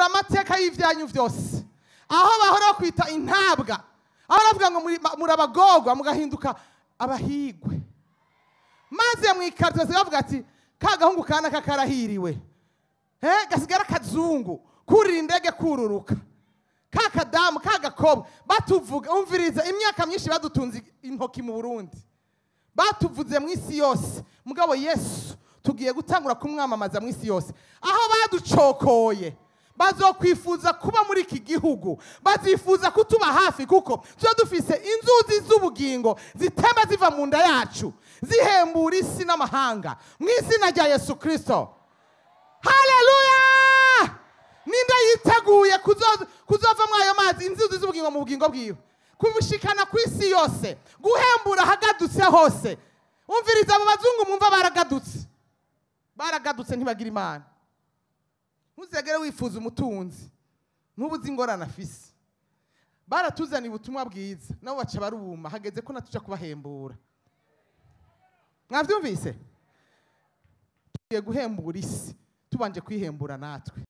Guhindura amateka y'ivyanyu vyose. Aho bahora kwita intabwa, aho bavuga ngo murabagorwa, mugahinduka abahigwe. Maze mwikarto bavuga ati ka gahungu kana kakarahiriwe, gasigara kazungu kurira indege kururuka, ka kadamu ka gakobwa batuvuga. Umviriza, imyaka myinshi badutunze intoki mu Burundi, batuvuze mu isi yose, mugabo Yesu tugiye gutangura kumwamamaza mu isi yose. Aho baducokoye bazokwifuza kuba muri iki gihugu, bazifuza kutuba hafi, kuko tuba dufise inzuzi z'ubugingo zitemba ziva mu nda yacu, zihembura isi n'amahanga mu izina rya Yesu Kristo. Haleluya! Ninde yiteguye kuzova muri ayo mazi inzuzi z'ubugingo mu bugingo bwiwe, kubushikana ku isi yose, guhembura ahagadutse hose? Umviriza, abo bazungu mwumva baragadutse, baragadutse, ntibagira Imana. Ntuzegere wifuza umutunzi ntubuze ingorane afise. Baratuzaniye ubutumwa bwiza, nabo baca baruma. Hageze ko natuja kubahembura. Mwavyumvise? Tugiye guhembura isi tubanje kwihembura natwe.